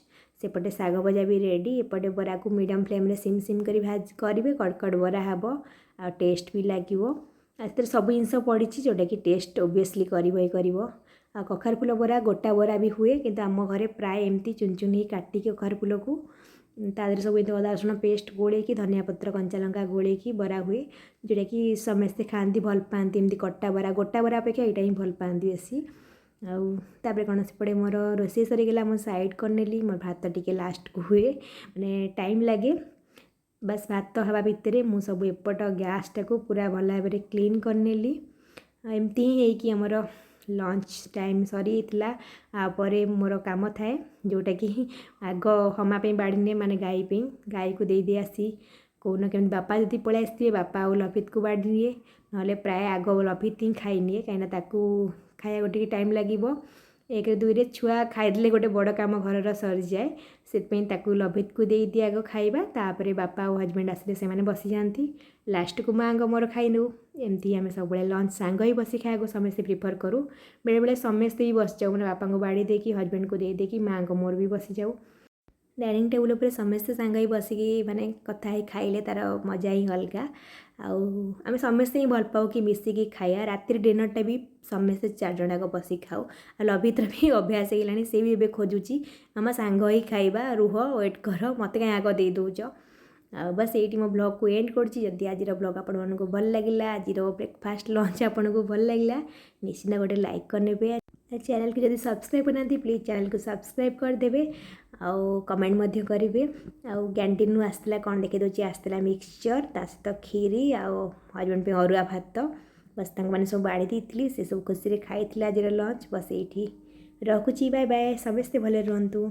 ସେପଟେ ଶାଗ ଭଜା ବି ରେଡ଼ି। ଏପଟେ ବରାକୁ ମିଡ଼ିୟମ୍ ଫ୍ଲେମ୍ରେ ସିମ୍ ସିମ୍ କରି ଭାଜି କରିବେ, କଡ଼କଡ଼ ବରା ହେବ ଆଉ ଟେଷ୍ଟ ବି ଲାଗିବ। ଆଉ ସେଥିରେ ସବୁ ଜିନିଷ ପଡ଼ିଛି, ଯେଉଁଟାକି ଟେଷ୍ଟ ଓବିୟସଲି କରିବ ହିଁ କରିବ। ଆଉ କଖାରୁ ଫୁଲ ବରା ଗୋଟା ବରା ବି ହୁଏ, କିନ୍ତୁ ଆମ ଘରେ ପ୍ରାୟ ଏମିତି ଚୁନ ଚୁନ ହେଇ କାଟିକି କଖାରୁ ଫୁଲକୁ ତା ଦେହରେ ସବୁ ଏମିତି ଅଦା ରସୁଣ ପେଷ୍ଟ ଗୋଳେଇକି, ଧନିଆ ପତ୍ର କଞ୍ଚା ଲଙ୍କା ଗୋଳେଇକି ବରା ହୁଏ, ଯେଉଁଟାକି ସମସ୍ତେ ଖାଆନ୍ତି, ଭଲ ପାଆନ୍ତି। ଏମିତି କଟା ବରା ଗୋଟା ବରା ଅପେକ୍ଷା ଏଇଟା ହିଁ ଭଲ ପାଆନ୍ତି ବେଶୀ। ଆଉ ତାପରେ କ'ଣ, ସେପଟେ ମୋର ରୋଷେଇ ସରିଗଲା, ମୁଁ ସାଇଡ଼୍ କରିନେଲି। ମୋର ଭାତ ଟିକେ ଲାଷ୍ଟକୁ ହୁଏ, ମାନେ ଟାଇମ୍ ଲାଗେ। ବାସ୍ ଭାତ ହେବା ଭିତରେ ମୁଁ ସବୁ ଏପଟ ଗ୍ୟାସ୍ଟାକୁ ପୁରା ଭଲ ଭାବରେ କ୍ଲିନ୍ କରିନେଲି। ଏମିତି ହିଁ ହେଇକି ଆମର ଲଞ୍ଚ ଟାଇମ୍ ସରିଯାଇଥିଲା। ପରେ ମୋର କାମ ଥାଏ, ଯେଉଁଟାକି ଆଗ ହମା ପାଇଁ ବାଢ଼ିନିଏ, ମାନେ ଗାଈ ପାଇଁ। ଗାଈକୁ ଦେଇଦେଇ ଆସି କେଉଁଦିନ କେମିତି ବାପା ଯଦି ପଳେଇ ଆସିଥିବେ, ବାପା ଆଉ ଲଭିତକୁ ବାଢ଼ିନିଏ, ନହେଲେ ପ୍ରାୟ ଆଗ ଲଭିତ ହିଁ ଖାଇନିଏ, କାହିଁକିନା ତାକୁ ଖାଇବାକୁ ଟିକେ ଟାଇମ୍ ଲାଗିବ ଏକରେ, ଦୁଇରେ ଛୁଆ ଖାଇଦେଲେ ଗୋଟେ ବଡ଼ କାମ ଘରର ସରିଯାଏ। ସେଥିପାଇଁ ତାକୁ ଲଭିତକୁ ଦେଇଦିଏ ଆଗ ଖାଇବା। ତାପରେ ବାପା ଆଉ ହଜବେଣ୍ଡ ଆସିଲେ ସେମାନେ ବସିଯାଆନ୍ତି, ଲାଷ୍ଟକୁ ମାଆଙ୍କ ମୋର ଖାଇନେଉ। ଏମିତି ଆମେ ସବୁବେଳେ ଲଞ୍ଚ ସାଙ୍ଗ ହେଇ ବସି ଖାଇବାକୁ ସମସ୍ତେ ପ୍ରିଫର୍ କରୁ। ବେଳେବେଳେ ସମସ୍ତେ ବି ବସିଯାଉ, ମାନେ ବାପାଙ୍କୁ ବାଢ଼ି ଦେଇକି, ହଜବେଣ୍ଡକୁ ଦେଇ ଦେଇକି ମାଆଙ୍କ ମୋର ବି ବସିଯାଉ ଡାଇନିଂ ଟେବୁଲ୍ ଉପରେ। ସମସ୍ତେ ସାଙ୍ଗ ହେଇ ବସିକି ମାନେ କଥା ହେଇ ଖାଇଲେ ତା'ର ମଜା ହିଁ ଅଲଗା। ଆଉ ଆମେ ସମସ୍ତେ ହିଁ ଭଲ ପାଉ କି ମିଶିକି ଖାଇବା। ରାତିରେ ଡିନର୍ଟା ବି ସମସ୍ତେ 4 ଜଣ ଯାକ ବସିକି ଖାଉ। ଆଉ ଲଭିତର ବି ଅଭ୍ୟାସ ହେଇଗଲାଣି, ସେ ବି ଏବେ ଖୋଜୁଛି, ମାମା ସାଙ୍ଗ ହେଇ ଖାଇବା, ରୁହ, ୱେଟ୍ କର, ମୋତେ କାହିଁ ଆଗ ଦେଇ ଦେଉଛ? ଆଉ ବାସ୍ ଏଇଠି ମୋ ବ୍ଲଗ୍କୁ ଏଣ୍ଡ କରୁଛି। ଯଦି ଆଜିର ବ୍ଲଗ୍ ଆପଣମାନଙ୍କୁ ଭଲ ଲାଗିଲା, ଆଜିର ବ୍ରେକଫାଷ୍ଟ ଲଞ୍ଚ ଆପଣଙ୍କୁ ଭଲ ଲାଗିଲା, ନିଶ୍ଚିନ୍ତ ଗୋଟେ ଲାଇକ୍ କରିନେବେ। ଚ୍ୟାନେଲକୁ ଯଦି ସବସ୍କ୍ରାଇବ୍ କରିନାହାନ୍ତି, ପ୍ଲିଜ୍ ଚ୍ୟାନେଲକୁ ସବସ୍କ୍ରାଇବ୍ କରିଦେବେ ଆଉ କମେଣ୍ଟ ମଧ୍ୟ କରିବେ। ଆଉ କ୍ୟାଣ୍ଟିନ୍ରୁ ଆସିଥିଲା କ'ଣ ଦେଖାଇ ଦେଉଛି। ଆସିଥିଲା ମିକ୍ସଚର୍, ତା ସହିତ କ୍ଷୀରି ଆଉ ହଜବେଣ୍ଡ ପାଇଁ ଅରୁଆ ଭାତ। ବାସ୍ ତାଙ୍କମାନେ ସବୁ ବାଢ଼ି ଦେଇଥିଲି, ସେ ସବୁ ଖୁସିରେ ଖାଇଥିଲେ ଆଜିର ଲଞ୍ଚ। ବାସ୍ ଏଇଠି ରଖୁଛି, ବାଏ ବାଏ, ସମସ୍ତେ ଭଲରେ ରୁହନ୍ତୁ।